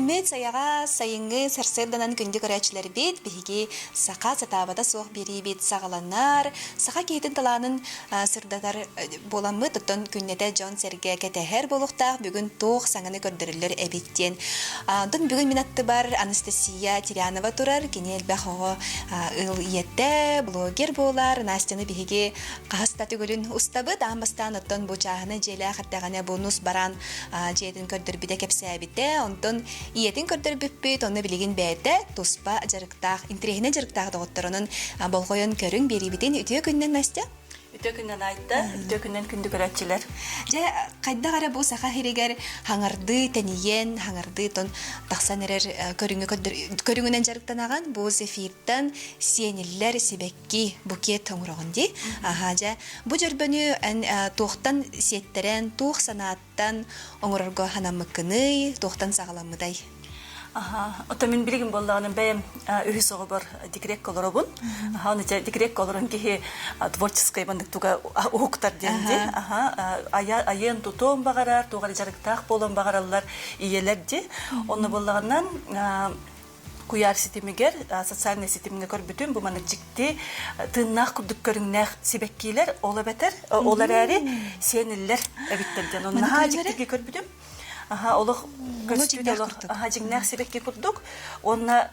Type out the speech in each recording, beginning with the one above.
Үүммүт сайаҕа сайыҥҥы сарсыарданан күндү көрөөччүлэрбит, биһиги саха сатаабата суох биэриибит саҕаланар, саха киһитин талаанын сырдатар буоламмыт, оттон күннэтэ дьон-сэргэ кэтэһэр буолуохтаах бүгүн туох саҥаны көрдөрүллэр эбит диэн. Онтон бүгүн мин аттыбар Анастасия Терянова турар, кини элбэх оҕо ыал ийэтэ, блогер буолар. Настяны биһиги хаһыс да төгүлүн устабыт, аан бастаан оттон бу чааһынай дьиэлээх эрдэҕинэ бонус баран дьиэтин көрдөрбүтэ, кэпсээбитэ. Онтон ийэтин көрдөрбүппүт, онно билигин бэйэтэ туспа дьарыктаах, интэриэһинэй дьарыктаах доҕотторунун болҕойон көрүҥ биэриибитин. Үтүө күнүнэн, Настя! Үтүө күнүнэн Айта, үтүө күнүнэн күндү көрөөччүлэр. Дьэ, хайдах эрэ бу саха сиригэр хаҥардыы тэнийэн, хаҥардыы тон тахсан эрэр көрүҥү көрүҥүнэн дьарыктанаҕын. Бу зефиртэн сиэниллэр сибэкки букет оҥороҕун дии. Аха, дьэ, бу дьөрбөнү эн туохтан сиэттэрэн, туох санааттан оҥорорго санаммыккыный, туохтан саҕаламмытай? Аха, ото мин билигин буоллаҕына бэйэм үһүс оҕобор декрекка олоробун. Аха, оны дьэ декрекка олорон киһи творческай маннык туга уһуктар диэн ди. Аха, айыан тутуон баҕарар, туох эрэ дьарыктаах буолуон баҕараллар ийэлэр ди. Онно буоллаҕынан куйаар ситимигэр, социальнай ситимҥэ көрбүтүм, бу маннык дьикти тыыннаах курдук көрүҥнээх сибэккиилэр, ол эбэтэр, ол эрээри сиэниллэр эбиттэр диэн. Онно наһаа дьиктирги көрбүтүм. Аха, олох көстүүтэ олох аха дьиҥнээх сибэкки курдук уонна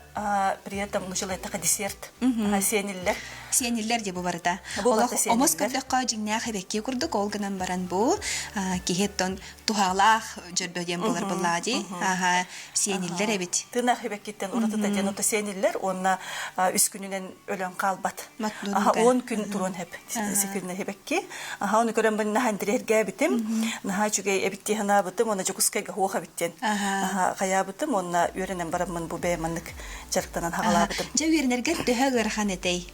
при этом нучалайтаха десерт сиэниллэр. Сиэниллэр дии бу барыта. Олох омос көрдөххө дьиҥнээх эбэкки курдук ол гынан баран бу киһи оттон туһалаах дьөрбө диэн буолар буоллаҕа дии. Аха сиэниллэр эбит. Тыынах эбэккиттэн уратыта диэн ото сиэниллэр уонна үс күнүнэн өлөн хаалбат. Аха 10 күн туруон хэп секүннэ хэбэкки. Аха оны көрөн бын наһаа интириэргээбитим. Наһаа үчүгэй эбит дии санаабытым уонна Дьокуускайга хуох эбит диэн. Аха хайаабытым уонна үөрэнэн бараммын бу бэйэм маннык дьарыктанан хаҕалаабытым. Дьэ үөрэнэргэр төһө ыарахан этэй?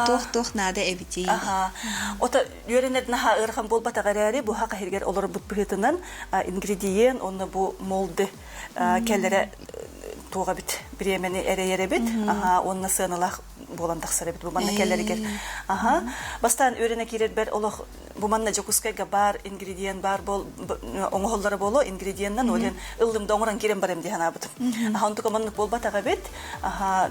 Туох-туох наада эбитий? Аха. Ото үөрэнэр наһаа ыарахан буолбатах эрээри, бу хаха иһигэр олорбут быһыытынан ингредиент уонна бу молды кэлэрэ туох эбит бириэмэни эрэйэр эбит аха уонна сыаналаах буолан тахсар эбит бу манна кэлэригэр аха бастаан үөрэнэ киирэрбэр олох бу манна Дьокуускайга баар ингредиент баар бол оҥоһуллара буолуо ингредиеннэн ол иһин ыллым да оҥорон киирэн барам дии санаабытым аха онтука маннык буолбатах эбит аха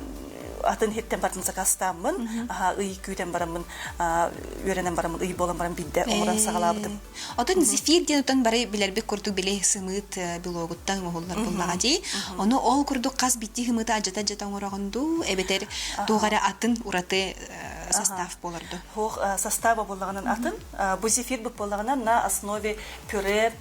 атын иһиттэн бартын сакаастааммын аха ый күүтэн бараммын үөрэнэн бараммын ый буолан баран биирдэ оҥорон саҕалаабытым Отон зефир диэн отон бары билэрбит курдук били сымыыт белогуттан оҥоһуллар буоллаҕа дии. Ону ол курдук хас битти сымыыты адьата-адьата оҥороҕун дуу, эбэтэр туох эрэ атын ураты состав буолар дуу? Хуох состава буоллаҕынан атын. Бу зефир буоллаҕынан на основе пюре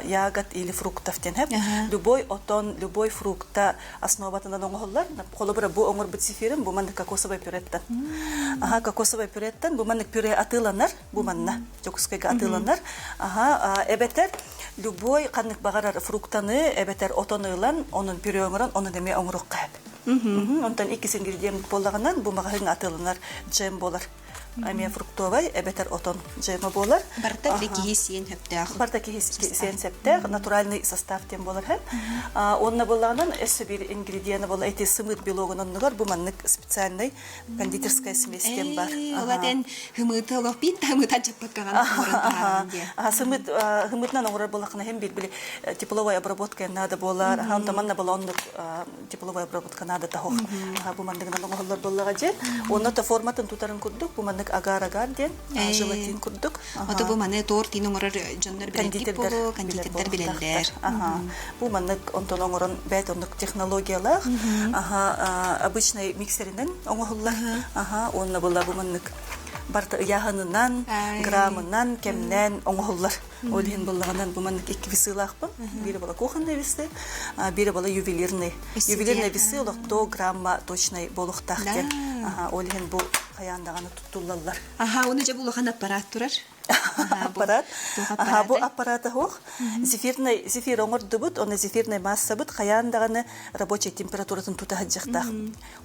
ягод или фруктов диэн хэп. Любой отон, любой фрукта основатынан оҥоһуллар. Холобура бу оҥорбут зефирим бу маннык кокосовай пюреттан. Аха, кокосовай пюреттан бу маннык пюре атыыланар. Бу манна Дьокуускайга атыыланар. Аха, эбэтэр любой ханнык баҕарар фруктаны эбэтэр отону ылан, онун пюре оҥорон, онун эмиэ оҥоруохха сөп. Онтон иккис ингредиент буоллаҕынан, бу маҕаһыыҥҥа атыыланар джем буолар. Эмиэ фруктовай эбэтэр отон джема буолар. Барыта били киһи сиэн сөптөөх. Барыта киһи сиэн сөптөөх, натуральный состав диэн буолар. Уонна буоллаҕынан өссө биир ингредиент буолла эти сымыыт белогун оннугар бу маннык специальный кондитерская смесь диэн бар. Ол этэн хымыты олох биир да хымыты алдьаппаккаҕын оҥорон таһааран диye. Сымыт хымытынан оҥорор буоллаххына иһин били тепловая обработка надо буолар. Аха манна була оннук тепловая обработка надо таһох. Бу манныгынан оҥоһуллар буоллаҕа дьэ. Онно то форматын тутарын курдук бу маннык агар-агар диэн желатин курдук. Ото бу маны торт иин оҥорор дьоннор билэргит буолуо, кондитердар билэллэр. Бу маннык онтон оҥорон бэйт оннук технологиялаах. Аха, обычный миксеринэн оҥоһуллар. Аха, уонна была бу маннык барыта ыйааһынынан, граммынан, кэмнээн оҥоһуллар. Ол иһин буллаҕынан бу маннык икки весылаахпын. Биирэ была кухонный весы, биирэ была ювелирный. Ювелирный весы олохтоо грамма точный буолуохтаах диэн. Аха, ол иһин бу хайаан даҕаны туттуллаллар. Аха, уну дьэ бу улахан аппарат турар. Аппарат. Аха, бу аппарата суох. Зефирный зефир оҥордубут, онно зефирный массабыт хайаан даҕаны рабочай температуратын тута сылдьыахтаах.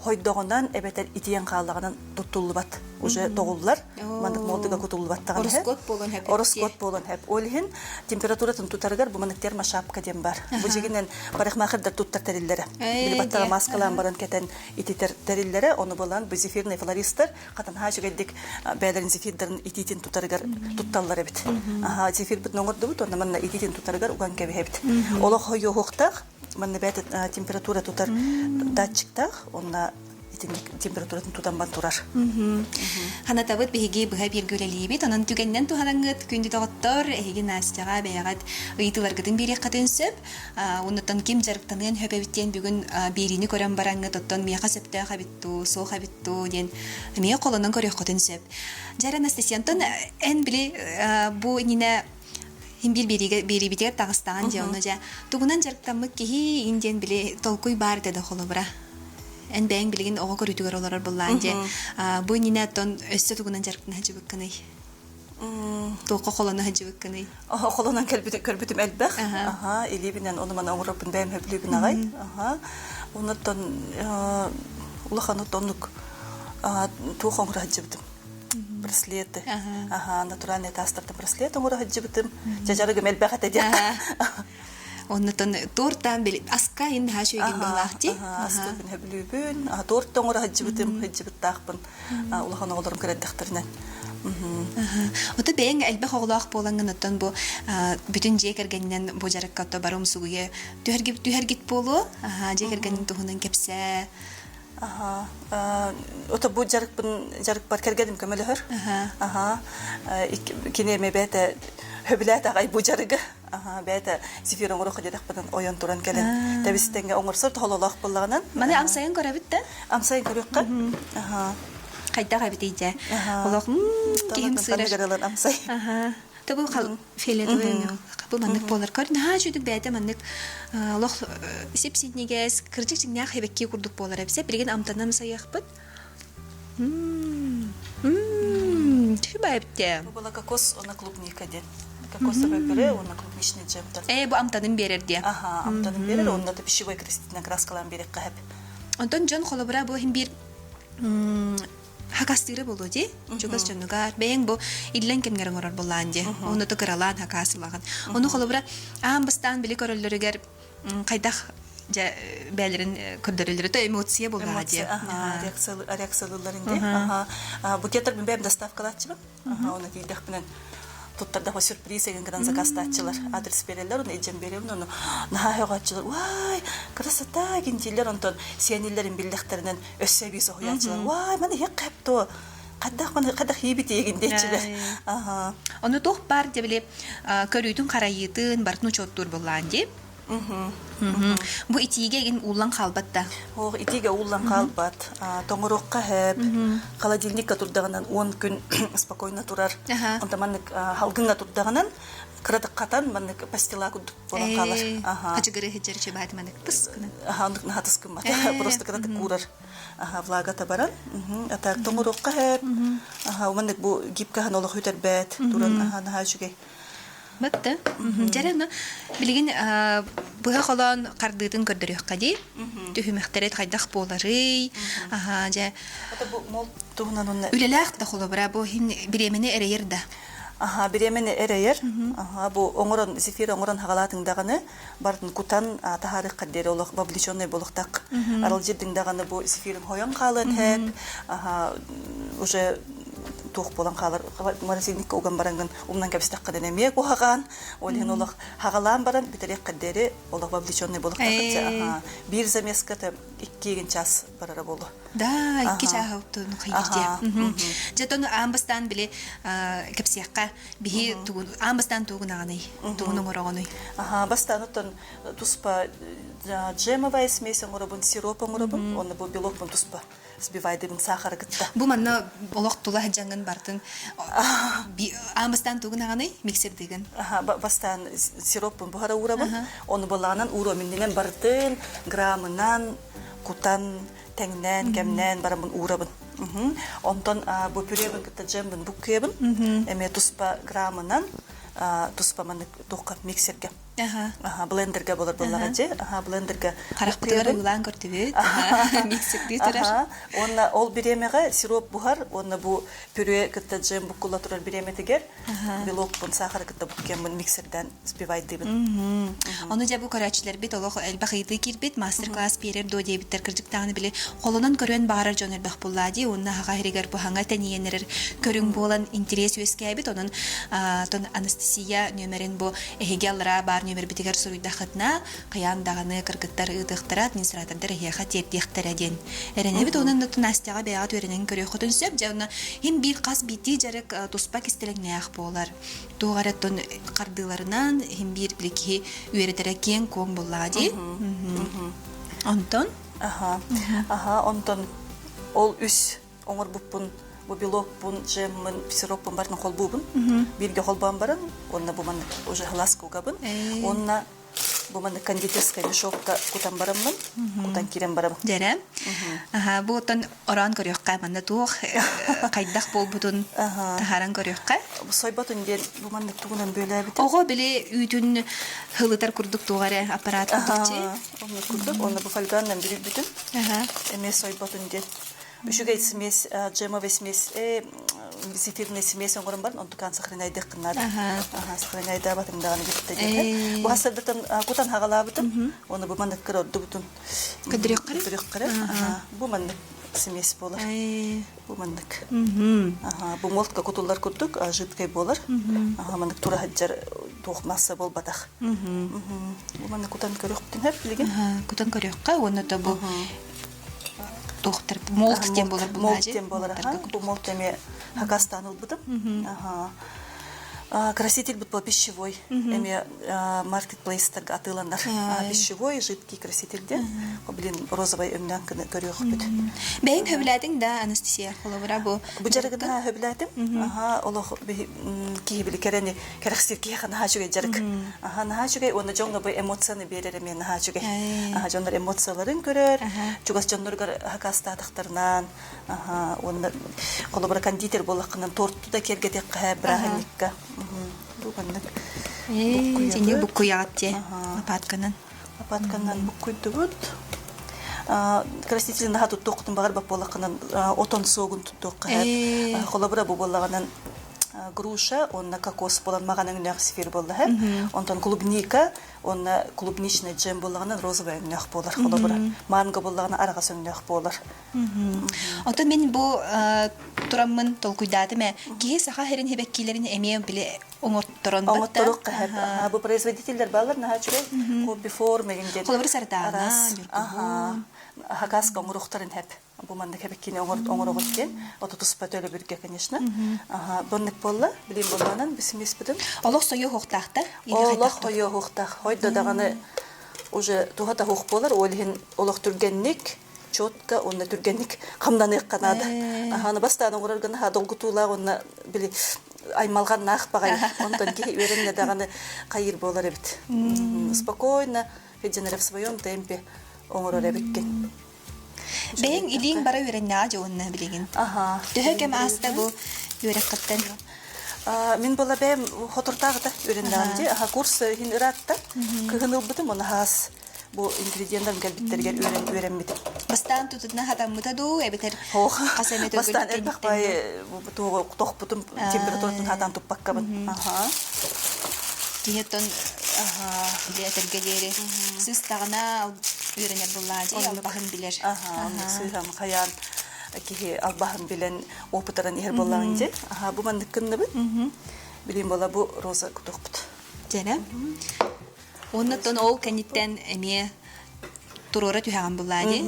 Хойдоҕунан эбэтэр итийэн хааллаҕынан туттуллубат. Уже тоҕуллар. Маннык молдуга кутуллубаттаҕын иһэ. Ороскуот буолуон сөп. Ороскуот буолуон сөп. Ол иһин температуратын тутарыгар бу маннык термошапка диэн бар. Бу дьигинэн парикмахердар туттар тэриллэрэ. Били баттаҕа маскалаан баран кэтэн ититэр тэриллэрэ. Ону булан бу зефирный флористар хатанһаа үчүгэйдик бэйэлэрин зефирдарын итиитин тутарыгар тутталлар эбит. Аха, зефирбитин оҥордубут, уонна манна итиитин тутарыгар уган кэбиһэбит. Олох хойуоһуохтаах, манна бэйэтэ температура тутар датчиктаах, онно итинник температуратын тутан бан турар. Ханатабыт биһиги быһа бииргэ үлэлиибит, онон түгэнинэн туһанаҥҥыт күндү доҕоттор, эһиги Настяҕа бэйэҕит ыйытыыларгытын биэриэххитин сөп. Оннуттан ким дьарыктаныан сөп эбит диэн бүгүн биэриини көрөн бараҥҥыт, оттон миэхэ сөптөөх эбит дуу, суох эбит дуу диэн эмиэ холонон көрүөххүтүн сөп. Дьэ, Анастасия, онтон эн били бу иннинэ Иһин биир биэриигэ биэриибитигэр таҕыстаҕын дьэ ону дьэ тугунан дьарыктаммыт киһи ин диэн били толкуй баар этэ да холобура эн бэйэҥ билигин оҕо көрүүтүгэр олорор буллаан дьэ бу иннинэ оттон өссө тугунан дьарыктана сылдьыбыккыный туохха холоно сылдьыбыккыный Холонон көрбүтүм элбэх. Аха, илиибинэн ону маны оҥороппун бэйэм сөбүлүүбүн аҕай. Аха. Онуттан улахан оннук туох оҥоро сылдьыбытым. Браслеты. Аха, натуральный таастартан браслет оҥоро сылдьыбытым. Дьадьарыгым элбэх этэ диэххэ. Оннутон тортан били аска ин наһаа үчүгэйгин быһылаах дии. Аска күн сөбүлүүбүн. Торт оҥоро сылдьыбытым, сылдьыбыттаахпын. Улахан оҕолорум кырадахтарынан. Ото бэйэҥ элбэх оҕолоох буолаҥҥын оттон бу бүтүн дьиэ кэргэнинэн бу дьарыкка ото бары умсугуйа түһэргит түһэргит буолуо. Дьиэ кэргэнин туһунан кэпсээ. Аха. Ото бу дьарыкпын дьарыкпар кэргэним көмөлөһөр. Аха. Кини эмэ бэйэтэ хөбүлээтэ аҕай бу дьарыгы. Аха, бэйэтэ зефир оҥоруох диэтэхпинэн ойон туран кэлэн тэбистэҥҥэ оҥорсор тоһололоох буоллаҕынан. Маны амсайан көрөбүт да? Амсайан көрүөххэ. Аха. Хайдах эбитий дьэ? Олох киһим сыырар. Амсай. Аха. Тобу хал фиолетовый өҥө бу маннык буолар. Көр наһаа үчүгэй бэйэтэ маннык олох сип-синньигэс, кырдьык дьиҥнээх эбэкки курдук буолар эбит. Билигин амтанан амсайыахпыт. Түһү баайбыт Бу была кокос уонна клубника диэн. Кокосовое пюре уонна клубничный джемтер. Ээ, бу амтанын биэрэр диэ. Аха, амтанын биэрэр уонна пищевой красителинэн краскалаан биэриэххэ сөп. Онтон дьон холобура бу иһин биир хакастыыра буолуо дии. Чугас дьонугар бэйэҥ бу иллэҥ кэмҥэр оҥорор буоллаан дии. Ону то кыралаан хакаасылаҕын. Ону холобура аан бастаан били көрөллөрүгэр хайдах дьэ бээлэрин көрдөрөллөрө то эмоция буоллаҕа дии. Реакциялыыллар инди. Аха. Букеттар бэйэм доставкалааччыбын. Аха, оны тиийдэхпинэн туттардаха сюрприз эгин гынан заказтааччылар адрес береллер, оны илдьэн беребин, ону наһаа сөҕөөччүлэр, уай, красота гинтииллэр, онтон сиэниллэрин биллэхтэринэн өссө эбии соһуйааччылар, уай, маны иһэх хэп хайдах маны хайдах иибит иэгин диэччилэр. Аха. Ону туох баар дебили көрүүтүн харайыытын бартын учуоттуур буоллаан дии. Бу итиигэ игин ууллан хаалбат да? Ох, итиигэ ууллан хаалбат. Тоҥоруохха сөп. Холодильникка турдаҕынан 10 күн спокойно турар. Онто маннык халгыҥҥа турдаҕынан кыратык хатан маннык пастила курдук буолан хаалар. Хачыгыры сылдьар чебаат маннык тыс гынан. Аха, оннук наһаа тыс гыммат. Просто кыратык куурар. Аха, влага табаран. А так тоҥоруохха сөп. Аха, маннык бу гибкаһын олох үтэрбэт. Туран аха, наһаа үчүгэй. Бытты. Дьэрэ, ну, билигин быһа холоон хардыытын көрдөрүөххэ дии. Түһүмэхтэри хайдах буоларый? Аха, дьэ. бу мол туһунан онно Үлэлээх да холобура бу иһин бириэмэни эрэйэр да. Аха, бириэмэни эрэйэр. Аха, бу оҥорон зефир оҥорон хагалаатыҥ даҕаны бартын кутан таһаарыахха диэри олох вовлеченный буолуохтаах. Аралдьыйдыҥ даҕаны бу зефирин хойон хаалыан хэп. Аха, уже туох буолан хаалар морозильникка уган бараҥҥын умнан кэбистэххинэ эмиэ куһаҕан. Ол иһин олох хаҕалаан баран бүтэриэххэ диэри олох вовлеченный буолуохтаах. Биир замеска иккиигин час барара буолуо. Да, икки чааһы хайыр дии. Дьэ, тону аан бастаан били кэпсиэххэ биһи тугун аан бастаан тугун аҕаный, тугун оҥороҕунуй? Аха, бастаан оттон туспа джемовая смесь оҥоробун, сироп оҥоробун, уонна бу белокпун туспа сбивайдыбын саахары кытта. Бу манна олох тула дьаҥын бартын аан бастаан тугун аҕаный миксердыгын? Аха, бастаан сироппун буһара уурабын, ону былаанан ууруом иннинэн барытын граммынан кутан тэҥнээн, кэмнээн бараммын уурабын. Онтон бу пюребын кытта джембын буккуйабын. Эмиэ туспа граммынан туспа маннык туохха миксергэ. Аха, блендерге болар буоллаҕа дьи. Аха, блендерге Харахпытыгар уйлаан көрдүбүт. Миксердии турар. Аха, уонна ол бириэмэҕэ сироп буһар, уонна бу пюре кытта джем буккулла турар бириэмэтигэр белокпун сахары кытта буккеммын миксердэн сбивайдыыбын. Ону дьэ бу көрөөччүлэрбит олох элбэх ыйытыы киирбит, мастер-класс биэрэр дуо диэбиттэр кырдьыктааҕыны били холонон көрүөн баҕарар дьон элбэх буллаа дии уонна аһаҕа иһигэр быһаҥа тэнийэн эрэр көрүҥ буолан интэриэс үөскээбит. Онон тон Анастасия нүөмэрин бу эһиги аллараа баар нүөмэрбитигэр суруйдаххытына хайаан даҕаны кыргыттар ыытыахтара, администратордар эһиэхэ тиэрдиэхтэрэ диэн эрэнэбит. Онон Настяҕа бэйэҕит үөрэнэн көрүөххүтүн сөп. Дьэ онно иһин биир хас биирдии дьарык туспа кистэлэҥнээх буолар. Туох эрэ оттон хардыыларынан иһин биир били киһи үөрэтэрэ киэҥ-куоҥ буоллаҕа дии. Онтон? Аха. Аха, онтон ол үс оҥорбуппун бу белокпун, джеммын, сироппун барытын холбуубун. Бииргэ холбоон баран, уонна бу маннык уже глазка угабын. Уонна бу маннык кондитерскай мешокка кутан бараммын, кутан киирэн барабын. Дьэрэ. Аха, бу оттон ороон көрүөххэ, манна туох хайдах буолбутун таһааран көрүөххэ. Сойботун диэн бу маннык тугунан бүөлээбитим. Оҕо били үүтүн хылытар курдук туох эрэ аппарат курдук чи. Оннук курдук, онно бу фольганнан бүрүйбүтүм. Эмиэ сойботун диэн. Үчүгэй смесь, джемовый смесь, зефирный смесь оҥорон баран, онтукаан сохраняйдыаххын наада. Сохраняйдаабатыҥ даҕаны бүттэ диэхэ. Бу хасырдытын кутан хаҕалаабытым, оны бу маннык кыра ордубутун Көдүрүөххэ Бу маннык смесь буолар. Бу маннык. Бу молтка кутуллар курдук жидкай буолар. Маннык тура сылдьар туох масса буолбатах. Бу маннык кутан көрүөхпүтүн сөп билигин. Кутан көрүөххэ уонна то бу туохтар молт диэн буолар молт диэн буолар бу молт эмиэ хакастаан ылбытым краситель бут пищевой эмиэ маркетплейстарга атыыланар пищевой жидкий краситель диэн блин розовый өҥнөөн көрүөхпүт бэйэҥ хөбүлээтиҥ да Анастасия холобура бу бу дьарыгына хөбүлээтим аха олох киһи били кэрэни кэрэхсиир киһиэхэ наһаа үчүгэй дьарык. Аха, наһаа үчүгэй уонна дьоҥҥо бу эмоцияны биэрэр эмиэ наһаа үчүгэй. Аха, дьоннор эмоцияларын көрөр, чугас дьонноругар хакастаатахтарынан, аха, уонна холобура кондитер буоллаххынан торту да киэргэтиэххэ бырааһынньыкка. Бу маннык Буккуйабыт. Буккуйаҕыт дии лопатканан. Лопатканан буккуйдубут. Краситель наһаа туттуоххутун баҕарбат буоллаххынан отон суогун туттуохха сөп. Холобура бу буоллаҕынан груша уонна кокос буолан маҕан өҥнөөх зефир буоллаһа. Онтон клубника уонна клубничный джем буоллаҕына розовый өҥнөөх буолар холобура. Манго буоллаҕына араҕас өҥнөөх буолар. Ото мин бу тураммын толкуйдаатым ээ. Киһи саха сирин сибэккилэрин эмиэ били оҥотторон Оҥотторук хаһар. Бу производителлэр бааллар наһаа үчүгэй. Хобби форма диэн. Холобура сардаана, ньургуһун. Хакаска оҥоруохтарын хэп. Бу маннык эбиккини оҥороҕут диэн ото туспа төлөбүргэ конечно боннук буолла билин буоллаанан бисимиспитин олох сойуохуохтаахтар олох хойуохуохтаах хойдо даҕаны уже туһа таһуох буолар ол иһин олох түргэнник четко уонна түргэнник хамнаныахха наада аһаны бастаан оҥорор гына долгутуулаах уонна били аймалҕаннаах баҕайы онтон киһи үөрэннэ даҕаны хайыыр буолар эбит спокойно в своем темпе оҥорор эбиккин Бэйэҥ илииҥ бара үөрэннэҕэ дьэ уонна билигин. Аха. Төһө кэм ааста бу үөрэххиттэн? Мин була бэйэм хотуртааҕыта үөрэннэҕим дии. Аха курс иһин ыраатта. Кыһын ылбытым уонна хаас бу ингредиенттэрим кэлбиттэригэр үөрэн үөрэммитим. Бастаан тутутуна хатаммыта дуу эбэтэр хас эмэ төгүл Бастаан элбэх бай тохпутум температуратын хатаан туппаккабын. Аха. Киһи оттон этэргэ диэри сыыстаҕына үөрэнэр буллаадьы албаһын билэр. Сыыһам хайаан киһи албаһын билэн опытыран иһэр буоллаҕын дии. Аха бу маннык гынныбыт. Билин буола бу роза кутуохпут. Дьэрэ. Оннуттан ол кэнниттэн эмиэ туруора түһэҕин буллаа дии.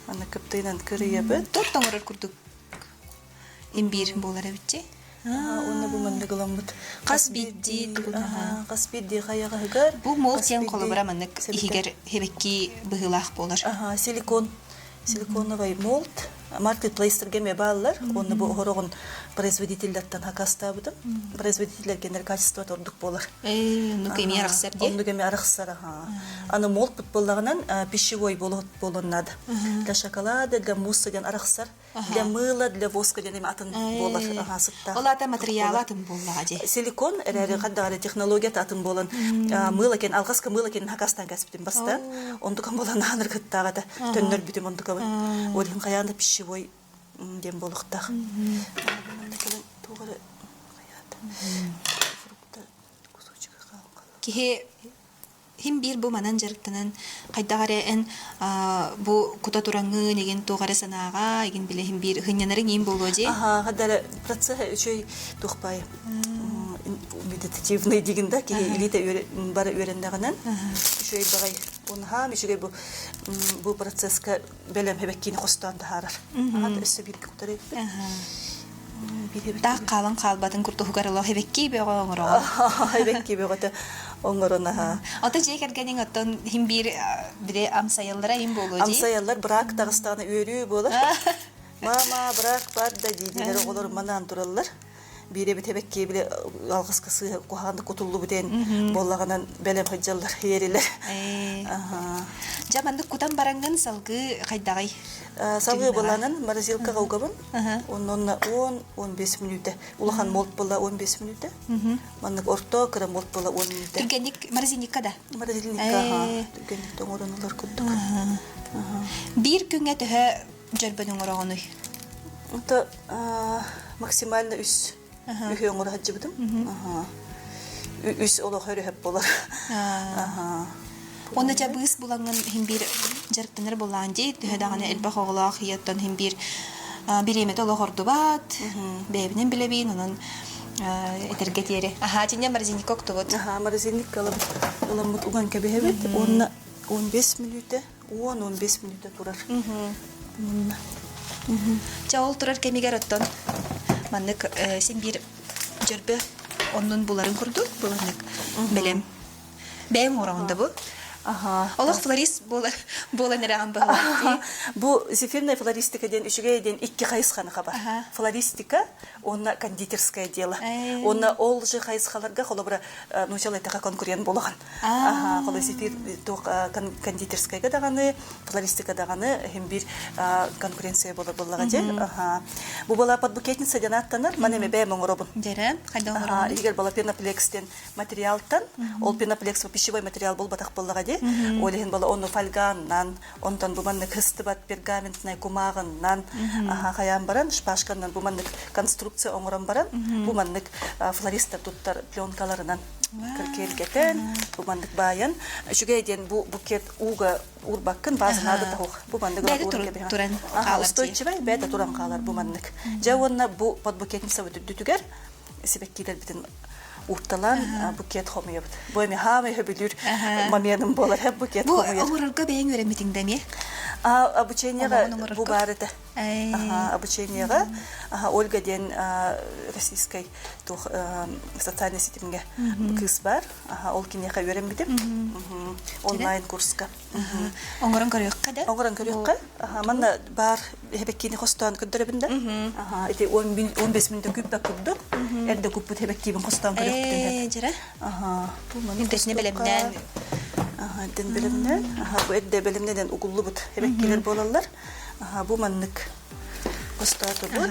Маннык кыптыынан кырыйабыт. Торт оҥорор курдук имбиир буолар эбитчи. Уонна бу маннык ыламмыт. Хас биирдии хас биирдии хайаҕаһыгар Бу мол диэн холобура маннык иһигэр хебекки быһыылаах буолар. Силикон силиконовый молд маркетплейстерге эмиэ бааллар. Уонна бу хороҕун производителлэртэн хакастаабытым. Производителлэр кэннэр качествота ордук буолар. Оннук эмиэ арахсар дии. Оннук эмиэ арахсар, аха. Аны молпут буоллаҕынан пищевой буолуон наада. Для шоколада, для мусса диэн арахсар. Для мыла, для воска диэн эми атын буолар сыттаах. Ол ата материала атын буоллаҕа дии. Силикон эрээри хаддаҕары технологията атын буолан мыла кен алҕаска мыла кен хакастан кэспитим бастаан. Онтукам буолан ааныр кыттаах этэ. Төннөрбүтүм онтукабын. Ол иһин хайаан да пищевой диэн буолуохтаах. Киһи Хим биир бу манан дьарыктанан хайдах эрэ эн бу кута тураҥҥын игин туох эрэ санааҕа игин билэ хим биир һынньанарыҥ иин буолуо дии. Аха, хадара процесс үчүгэй тухпай медитативный дигин да киһи илиитэ бары үөрэннэҕинэн үчүгэй баҕай унаһаам үчүгэй бу бу процесска бэлэм хэбэккиини хостоон таһаарар. Аха өссө бииргэ кутар эбиппит. Таах хаалан хаалбатын курдугар олох эбэкки бөҕө оҥороҕо. Эбэкки бөҕөтө оҥорон аха. Ото дьиэ кэргэниҥ оттон иһин биир бире амсайаллара иһин буолуо дии. Амсайаллар брак таҕыстаҕына үөрүү буолар. Мама брак бар да диидилэр оҕолор манаан тураллар. Биир эбит эбэкки били алҕаска сыыһа куһаҕаннык кутуллубут эн буоллаҕынан бэлэм сылдьаллар иэрилэр. Дьэ маннык кутан бараҥҥын салгыы хайдаҕый? Салгыы былаанын морозилкаҕа угабын. Онон 10-15 мүнүүтэ. Улахан молт була 15 мүнүүтэ. Маннык орто кыра молт була 10 мүнүүтэ. Түргэнник морозильникка да? Морозильникка, түргэнник тоҥорон ылар курдук. Биир күҥҥэ төһө дьөрбөн оҥороҕунуй? Это максимально үс үһү оҥоро сылдьыбытым. Үс олох өрүһэп болар. Онно дьэ быыс булаҥҥын иһин биир дьарыктанар буоллаҕын дии, төһө даҕаны элбэх оҕолоох ийэттэн иһин биир бириэмэтэ олох ордубат, бэйэбинэн билэбин, онон этэргэ диэри. Аһаа, дьиҥэ морозильникка уктубут. Аһаа, морозильникка ыламмыт уган кэбиһэбит уонна 15 мүнүүтэ, 10-15 мүнүүтэ турар. Чэ, ол турар кэмигэр оттон маннык син биир дьөрбө оннун буларын курдук, буланнык бэлэм Бэйэм оҥороҕун да бу? Аха. Олох флорист буолар буолан эрэҕин быһалаах дии. Бу зефирная флористика диэн үчүгэй диэн икки хайысханы хабар. Флористика уонна кондитерское дело. Уонна ол же хайысхаларга холобура нуучал эттэхэ конкурент буолаҕын. Аха, холобура зефир туох кондитерскайга даҕаны, флористика даҕаны иһин биир конкуренция буолар буоллаҕа дии. Аха. Бу была подбукетница диэн ааттанар, маны эми бэйэм оҥоробун. Дьэрэ, хайдах оҥороҕун? Иһигэр была пеноплекс диэн материалтан, ол пеноплекс пищевой материал буолбатах буоллаҕа дии. Ол иһин буола ону фольганнан, онтон бу маннык хыстыбат пергаментнай кумааҕыннан хайаан баран, шпажканнан бу маннык конструкция оҥорон баран, бу маннык флористар туттар пленкаларынан киргэтэн, бу маннык баайан, үчүгэй диэн бу букет ууга уурбаккын баазынаады таһуох. Бу маннык Бэйэтэ туран хаалар. Устойчивай бэйэтэ туран хаалар бу маннык. Дьэ уонна бу подбукетница үрдүтүгэр сибэккилэрбитин уурталаан букет хомуйабыт. Бу эми хаамай хөбүлүүр моменым буолар букет Бу хомуйар. оҥорорго бэйэҥ үөрэммитиҥ да эмиэ? Обучениеҕа бу баар этэ. Обучениеҕа Ольга диэн российскай туох социальный ситимҥэ кыыс баар. Ол киниэхэ үөрэммитим. Онлайн курска. Оҥорон көрүөххэ да? Оҥорон көрүөххэ. Манна баар хэбэккиини хостоон көрдөрөбүн да. Ити 15 мүнөтө күүппэт курдук. Эрдэ куппут хэбэккиибин хостоон көрүөхпүтүн Ээ, дьэрэ. Бу маны Эрдэтинэ бэлэмнээн. Эрдэн бэлэмнээн. Бу эрдэ бэлэмнэнэн угуллубут хэбэккилэр буолаллар. Бу маннык хостоотубут.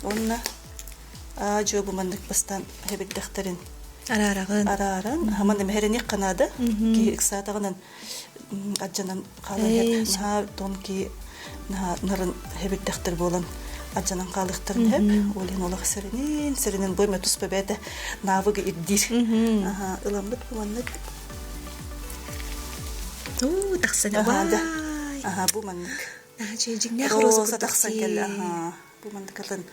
Уонна аа-дьуо бу маннык бастаан хэбирдэхтэрин Араараҕын. Арааран, хаман эмэһэрэниэх ханаада, киһи ыксаатаҕынан адьанан хаалан иһэр. Наһаа тонкий, наһаа нарын хэбирдэхтэр буолан адьанан хаалыахтарын сөп. Ол иһин олох сэрэнин, сэрэнин бу эмэ туспа бэйэтэ навыгы ирдиир. Ыламмыт бу маннык. Уу, тахсан Аха, бу маннык. Дьиҥнээх роза тахсан кэллэ. Бу маннык атын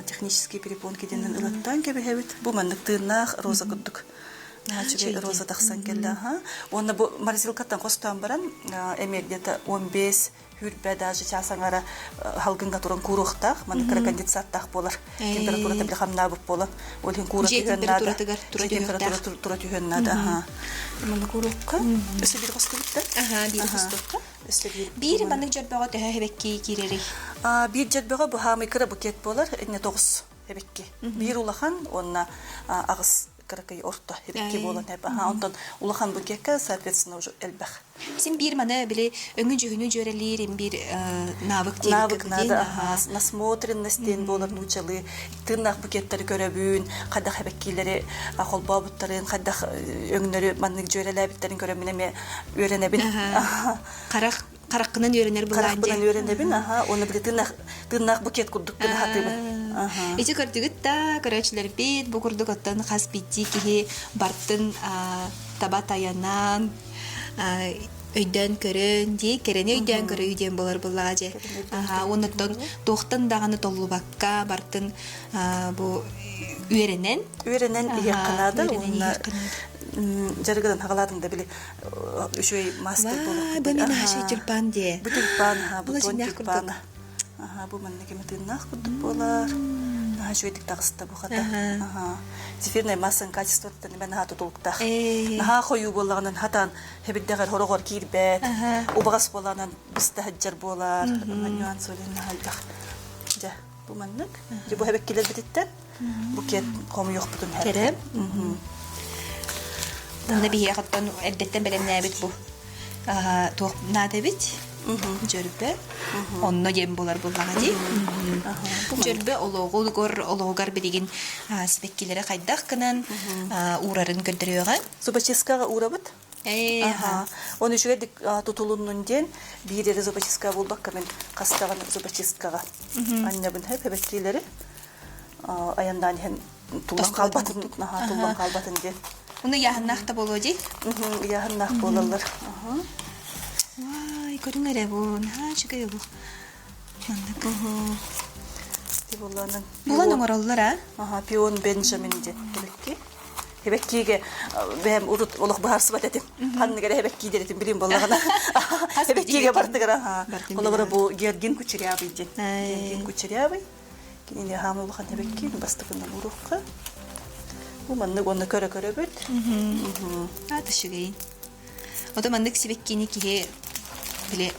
технический перепонки диэннэн ылаттаан кэбиһэбит. Бу маннык тыыннаах роза курдук. Үчүгэй роза тахсан кэллэ. Уонна бу морозилкаттан хостоон баран эмиэ где-то 15 хүрбэ даже час аҥара халгынга туран кууруохтаах. Маннык кыра конденсаттаах буолар. Температурата били хамнаабыт буолан. Ол иһин куура Дьиэ түһүөн наада. температуратыгар тура Температура түһүөхтээх. тура түһүөн наада. Манна кууруохха. Өссө биир хостубут да? Аха, биир хостуохха. Өссө биир Биир маннык дьөрбөҕө төһө эбэкки киирэрий? Биир дьөрбөҕө бу хаамый кыра букет буолар, инне тоҕус эбикки. Биир улахан уонна аҕыс кыракый орто эбикки буолан эп. Онтон улахан букетка, соответственно, уже элбэх. Син биир маны били өҥү-дьүһүнү дьүөрэлиир им биир навык Навык надо, насмотренность диэн буолар нуучалыы. Тыыннаах букеттары көрөбүн, хайдах эбэккиилэри холбообуттарын, хайдах өҥнөрү маннык дьүөрэлээбиттэрин көрөммүн эмиэ үөрэнэбин. Харах хараххынан үөрэнэр былаан Харахпынан үөрэнэбин, аха, уонна били тыыннаах тыыннаах букет курдук гына хатыыбын. Ити көрдүгүт да, көрөөччүлэрбит бу курдук оттон хас биирдии киһи бартын таба тайанан өйдөөн көрөн дии кэрэни өйдөөн көрүү диэн болар буллаҕа дьэ уонна туохтан даҕаны толлубакка бартын бу үөрэнэн үөрэнэн иһиэххэ наада уонна дьарыгынан хаҕалаатыҥ да били үчүгэй мастер буолуох бу мин аһашай тюльпан диэ бу тюльпан бу тон тюльпана бу манна кеме тыыннаах курдук буолар наһаа үчүгэйдик таҕыста бу хата зефирнай массан качествоттан мен наһаа тутулуктаах наһаа хойуу буоллаҕынан хатаан хэбирдэҕэр хороҕор киирбэт убаҕас буолаанан быста сылдьар буолар нюанс наһаа элбэх дьэ бу маннык дьэ бу хэбэккилэрбититтэн букет хомуйуохпутун Кэрэ. Уонна биһиэхэ оттон эрдэттэн бэлэмнээбит бу туох наада эбит? Дьөрбө. Онно диэн буолар буоллаҕа дии. Дьөрбө олоҕугар олоҕугар билигин сибэккилэри хайдах гынан уурарын көрдөрүөҕэ. Зубочисткаҕа уурабыт. Оны үчүгэйдик тутулуннун диэн биир эрэ зубочистка буолбакка мин хастаҕын зубочисткаҕа анньабын хэбэккиилэри айаннаан иһэн туллан хаалбатын наһаа туллан хаалбатын диэн. Уну ыйааһыннаах да буолуо дии? Ыйааһыннаах буолаллар. Вай, көрүҥ эрэ бу, наһаа үчүгэй олох. Маннык. Ти булланан. Булан оҥороллор а? Аха, пион Бенджамин диэн эбэкки. Эбэккиге бэһэм урут олох быһаарсыбат этим. Ханнык эрэ эбэкки диэн этим билим буоллаҕына. Эбэккиге бардыгар аха. Холобура бу Георгин Кучерявый диэн. Георгин Кучерявый. Кинини хаама улахан эбиккин бастакынан уруохха. Бу маннык уонна көрө-көрөбүт. Аата үчүгэйин. Ото маннык сибэккини киһи били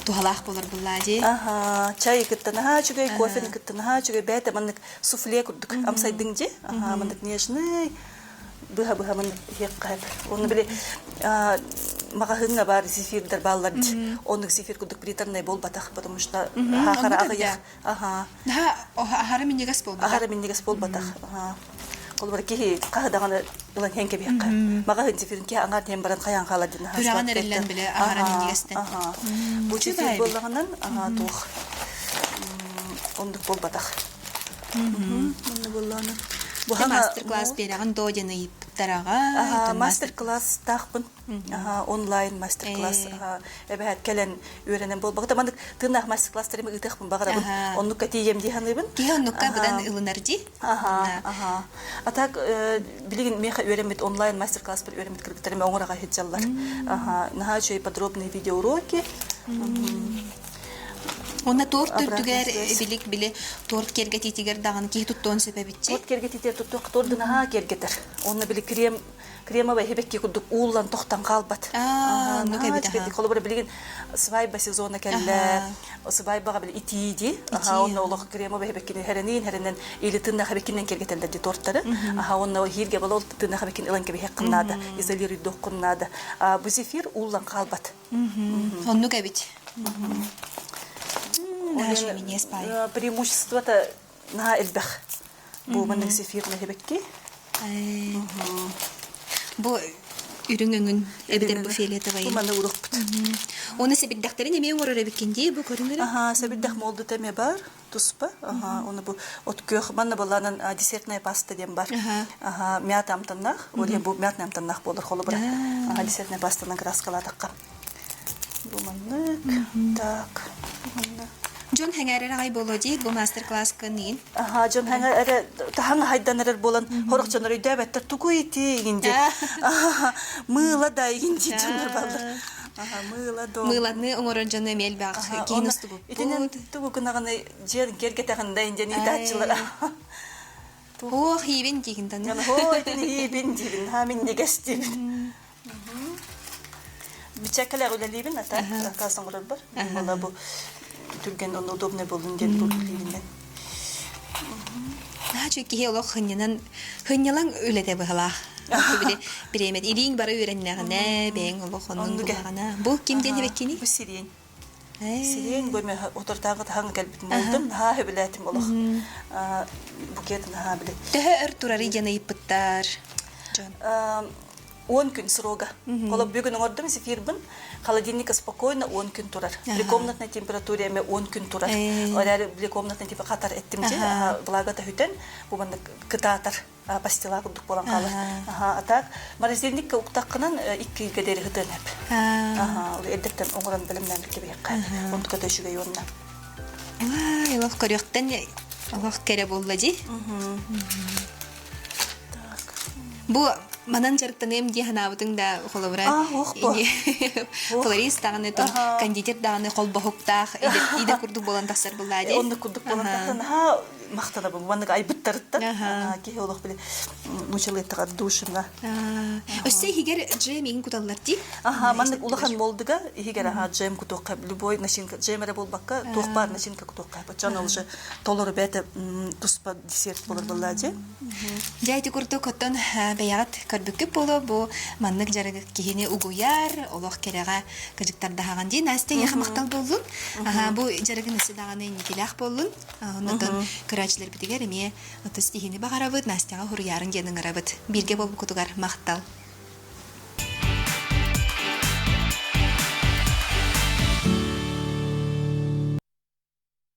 туһалаах болор буллаа дии. Аха, чай кытта наһаа үчүгэй, кофены кытта наһаа үчүгэй, бэйэтэ маннык суфле курдук амсайдыҥ дии. Аха, маннык нежный, быһа-быһа маннык иһиэххэ сөп. Оны били маҕаһыыҥҥа баар зефирдэр бааллар дии. Оннук зефир курдук приторный буолбатах, потому что хаахара аҕыйах. Аха. Наһаа аһара минньигэс буолбатах. Аһара минньигэс буолбатах. Холобура киһи хаһы даҕаны ылан иһэн кэбиһиэххэ. Маҕаһыын зефирин киһи аҥаар диэн баран хайаан хаалар диэн Сүрэҕин эриллэн биле аһара минньигэстэн. Бу зефир буоллаҕынан туох оннук буолбатах. Оннук буоллаҕына. Мастер-класс биэрэҕин доо диэн ыйыппыттараҕа. Мастер-класстаахпын. Онлайн мастер-класс эбэһээт кэлэн үөрэнэн буолбакта маннык тыыннаах мастер-класстарым ыытыахпын баҕарабын. Оннукка тиийэм дии саныыбын. Киһи оннукка быдан ылынар дии. Аха, А так билигин миэхэ үөрэммит онлайн мастер-класспар үөрэммит кыргыттарым оҥораҕа сылдьаллар. Аха, наһаа үчүгэй подробные видеоуроки. Уонна торт үрдүгэр билик били торт киэргэтиитигэр даҕаны киһи туттуон сөп эбитчи. Торт киэргэтиитигэр туттуох торду наһаа киэргэтэр. Уонна били крем кремовай эбэкки курдук ууллан тохтон хаалбат. Оннук эбит. Холобура билигин свадьба сезона кэллэ. Свадьбаҕа били итии дии. Аха онно олох кремовай эбэккини хэрэниин хэрэнэн или тыннах эбэккинэн киэргэтэллэр ди тортары. Аха онно иһииргэ бала ол тыннах эбэккин ылан кэбиһиэххин наада, изолируйдуоххун наада. Бу зефир ууллан хаалбат. Оннук эбит. Преимуществота наһаа элбэх. Бу маннык зефирный эбэкки. Бу үрүҥ өҥүн эбэтэр бу фиолетовайын. Бу манна урукпут. Уонна сэбирдэхтэрин эмиэ оҥорор эбиккин дии бу көрүҥ Аха, сэбирдэх молдута эмиэ бар туспа. Аха, оны бу от күөх манна баланан десертная паста диэн бар. Аха, мята амтаннаах. Ол бу мятный амтаннаах буолар холобура. Аха, десертная пастанан краскалаатахха. Бу маннык. Так. Манна. Дьон хэҥээрэр аҕай буолуо дии бу мастер-класска ниин. Аха, дьон хэҥээрэ таһаҥ хайдан эрэр буолан хорох дьоннор өйдөөбөттөр тугуй ити игин диэн. Мыыла да игин диэн дьоннор баллар. Аха, мыыла до. Мыыланы оҥорор дьону эмиэ элбэх киһини устубуппут. Итинэн тугу гынаҕыный дьиэн киэргэтэҕин да индиэн ыытааччылар. Ох, иибин диигин таны. Хоо, итин иибин диибин, ха минньигэс диибин. Бичэккэлээх үлэлиибин, ата заказ оҥорорбор. Була бу. Түргэн онно удобный боллун диэн бу билиибинэн. Наһаа үчүгэй киһи олох хынньанан хынньалаҥ үлэтэ быһалаах. Били бириэмэт илииҥ бары үөрэннэҕинэ, бэйэҥ олох оннун буллаҕына. Бу ким диэн эбэккиний? Бу сирень. Сирень бу мен отурдааҕы таһаҥ кэлбитин булдум. Наһаа сөбүлээтим олох. Букет наһаа били. Төһө өр турарый диэн ыйыппыттар дьон? 10 күн срога. Холоб бүгүн оҥордум зефирбын, холодильникка спокойно 10 күн турар. При комнатной температуре эме 10 күн турар. Эрээри при комнатной температуре хатар эттим же, благата хүтэн, бу маннык кытаатар пастила курдук буолан хаалар. А так морозильникка уктаххынан икки ыйга диэри хытыан эп. Аха, эрдэттэн оҥорон бэлэмнээн кэбиһиэххэ. Онтука да үчүгэй уонна. Олох көрүөхтэн олох кэрэ буолла дии. Бу манан дьарыктаныам дии санаабытыҥ да холобура флорист даҕаны кондитер даҕаны холбоһуктаах идэ курдук буолан тахсар буллаа дии. Оннук курдук буолан тахсан наһаа махтанабын маннык айбыттарыттан киһи олох били мучалыттаҕар душина. Өссө иһигэр джем иҥ куталлар дии. Аха маннык улахан молдуга иһигэр аха джем кутуохха любой начинка джем эрэ буолбакка туох баар начинка кутуохха баччан ол уже толору бэйэтэ туспа десерт буолар буоллаа дии. Дьэ ити курдук оттон бэйэҕит көрбүккүт буолуо бу маннык дьарыгы киһини угуйар, олох кэрэҕэ кыдьыктардаһаҕын дии. Настя эйиэхэ махтал буоллун. Бу дьарыгын өссө даҕаны инникилээх буоллун. Оннотон көрөөччүлэрбитигэр эмиэ отус киһини баҕарабыт, Настяҕа хуруйаарын диэн ыҥырабыт. Бииргэ буолбуккутугар махтал.